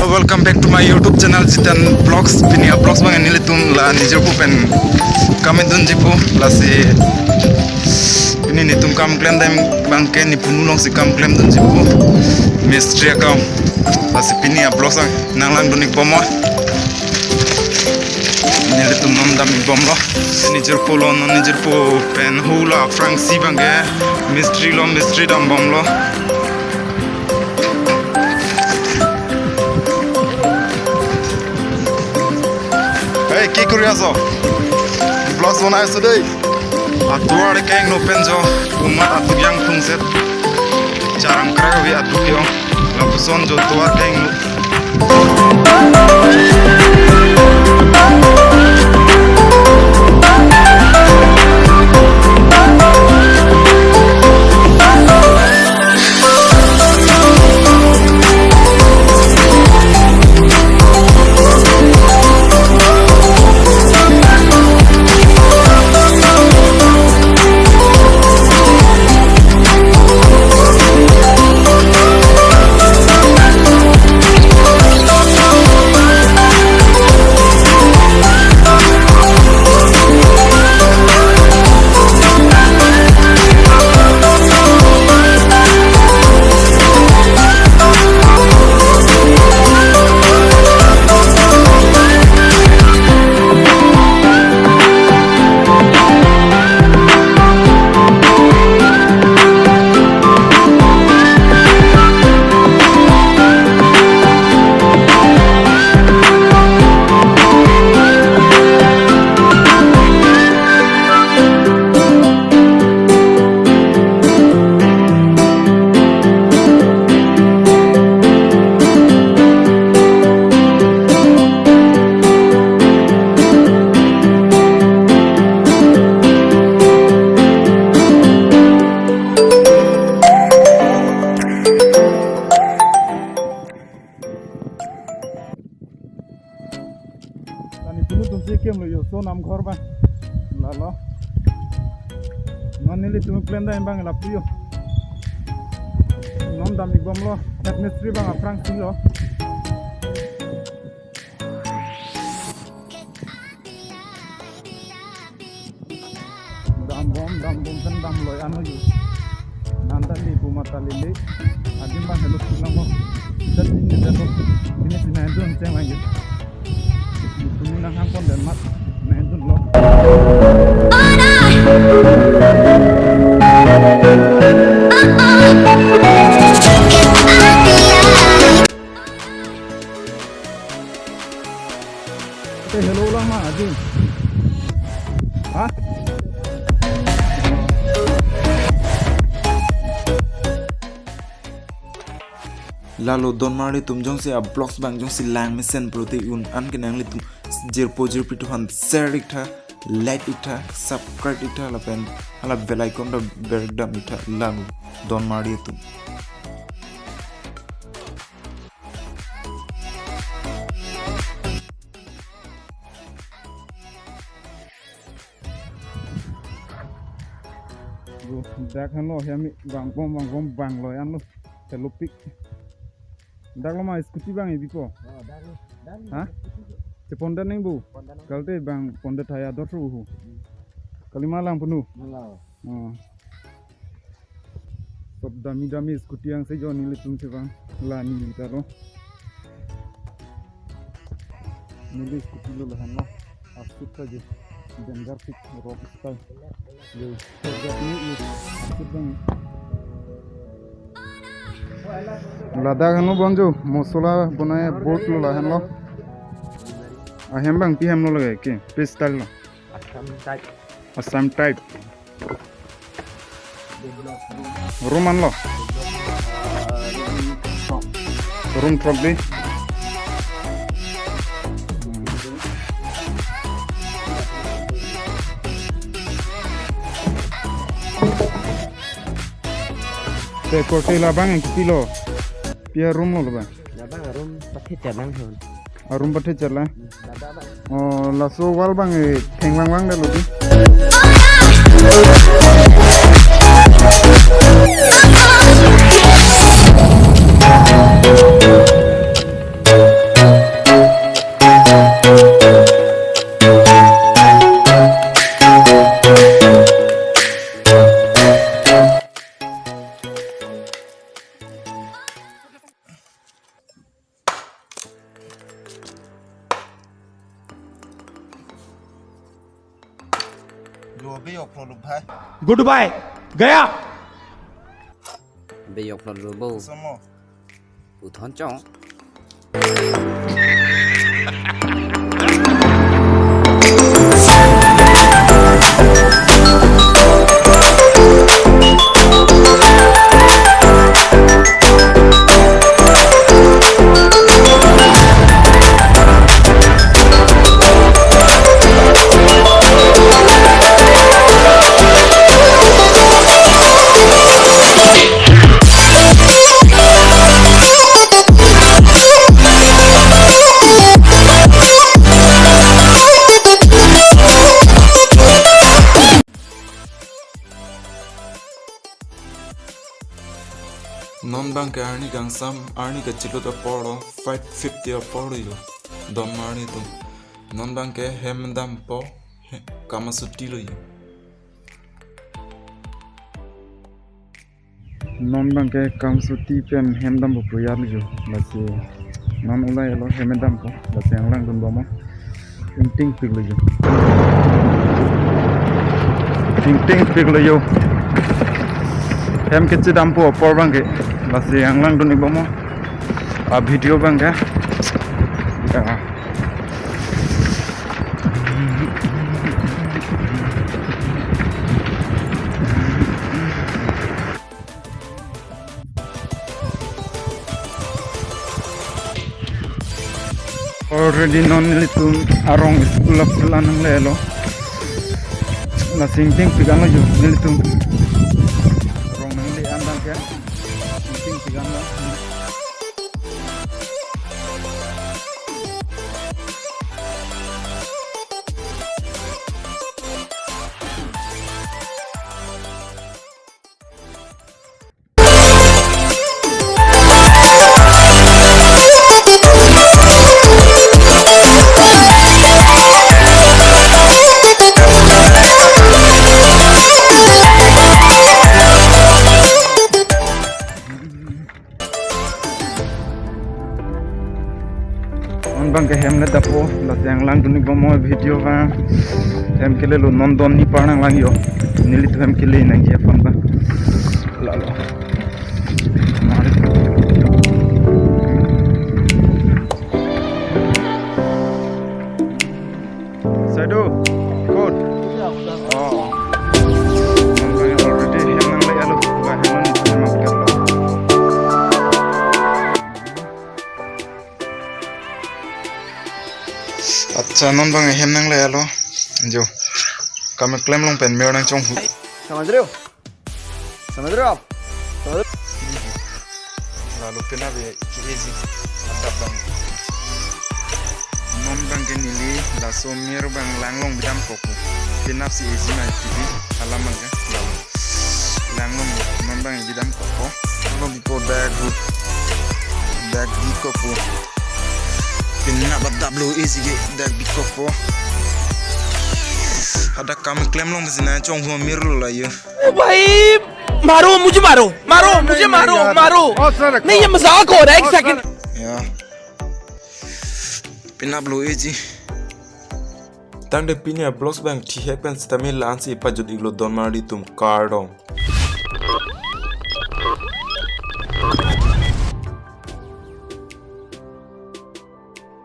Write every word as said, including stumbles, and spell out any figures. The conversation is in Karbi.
Welcome back to my YouTube channel, Jitan Vlogs. Pini a-vlogs abang nelitum la nejirpo pen kam-et dunji pu, lasi pini netum kam klemdam abang ke nepunu alongsi kam klem dunji pu, mistri akam. Lasi pini a-vlogs abang nanglang dun-ik bomlo. Nelitum nom dam-ik bomlo. Nejirpo lo, non nejirpo pen hula aphrangsi abang ke mistri lo, mistri dam bomlo. Hey, ki kori aso? Vlogs bonai aso dei. Atovar kengno pen jo, umat atuk yang thungset. Charang kre wi atuk yo. Lapuson jo tovar kengno. Nepunu atumsi kemlo yo, so namghor abang. Lalo. Non nelitum klemdam abang lapu yo. Nom dam-ik bomlo. Head mistri abang aphrangsi lo. Dam bom, dam bom pen damloi anu yo. Nanta le bu mata lele. Adim abang helo pulang mo. Kita sini helo. Ini sini itu enceng lagi. Ini nanghang pon dan mat. Main dun lo. Te helo lang ma adim. Ha? Lalo donmarli atum, jongsi a-vlogs abang jongsi lang mesen pulote un-an ke nanglitum jirpo jirpi atum aphan share-ik tha, like-ik tha, subscribe-ik tha, lapen hala bell icon ta ber dam-ik tha, lalo donmarli atum. Dak henlo, hem bang bom, bang bom, bang loi anlo. Helopik. Dak lo ma scooty abang ibi ko? Oh, dak lo. Dak lo. Ha? Scooty ko. Chepondet nang bu? Pondet nang. Kalte abang pondet thaya dor hu. Hmm. Kalima lang punu. Malang. Oh. Sob dami dami scooty angse jo nelitum si abang. La neli ta lo. Neli scooty lo lahenlo. Asut ta je. Danger pik rock style. Yo, kerja ni yo. Asut abang. Ladak henlo bonjo. Mosola bonai boat lo lahenlo. Ahem abang pi hem lo lage ke. Pistol lo. Assam type. Assam type. Room anlo. Room throk dei. Te korte labang pilo. Pi a-room lo labang. Labang a-room pathe chetlang hon. A-room pathe chetlang. Hmm, dada bang. Oh, laso wall abang, eh, thengvang vang detlo dei. Lo be yok lo lo bhai. Goodbye. Gaya. Be yok lo lo bo. Somo. Puthon chong. Non bangke arni kangsam, arni kachilot apor lo, five fifty apor lo yo. Don marli atum. Non bangke hem dampo, he, kamasuti lo yo. Non bangke kamasuti pen hem dampo pu ya lo yo. Lasi non ulai lo hem dampo. Lasi anglangdun bom o. Ingtingpik lo yo. Ingtingpik lo yo. Hem kachidampo apor bangke. Lasi anglangdun-ik bom o. A video bangke. Ya. Already non nelitum arong school aphulan nanglelo. Lasi ingtingpik an lo yo nelitum. Arong nangle-an bangke. Ingtingpik an lo. Non bangke hem le dampo, lasi anglangdun-ik bom o video bang. Hem kele lo non don ni par nanglang yo. Nelitum hem kele nangji aphan bang. Lalo. Mari. Saidu, good. Oh. Already hem nangle-lo, ba hem nang hem lo. Accha, non bang hem nangle-lo. Jo. Kami klem long pen mir nangchonghu. समझ रहे हो? समझ रहे हो आप? समझ रहे हो? Lalo penap ke-e-ji. Adap bang. Non bangke neli laso mir bang langlong bidam kok pu. Penapsi e-ji ma T V. Alam bangke lalo. Langlong non bang bidam kok pu. Langlong bipo dak hut. Dak bi kok pu. Penap adap lo e-ji ke dak bi kok pu. Hadak kami klem long pasi nangchonghu mir lo la yo. ओ भाई, मारो, मुझे मारो, मारो, नहीं, मुझे नहीं, मारो, यार। मारो। बहुत सारे नहीं, ये मजाक हो रहा है, एक बहुत सेकंड। सारे। Ya. Penap lo e-ji. Tangte pini a-vlogs bang thihek pen sitame la-ansi pajut-iklo don marli atum, kardom.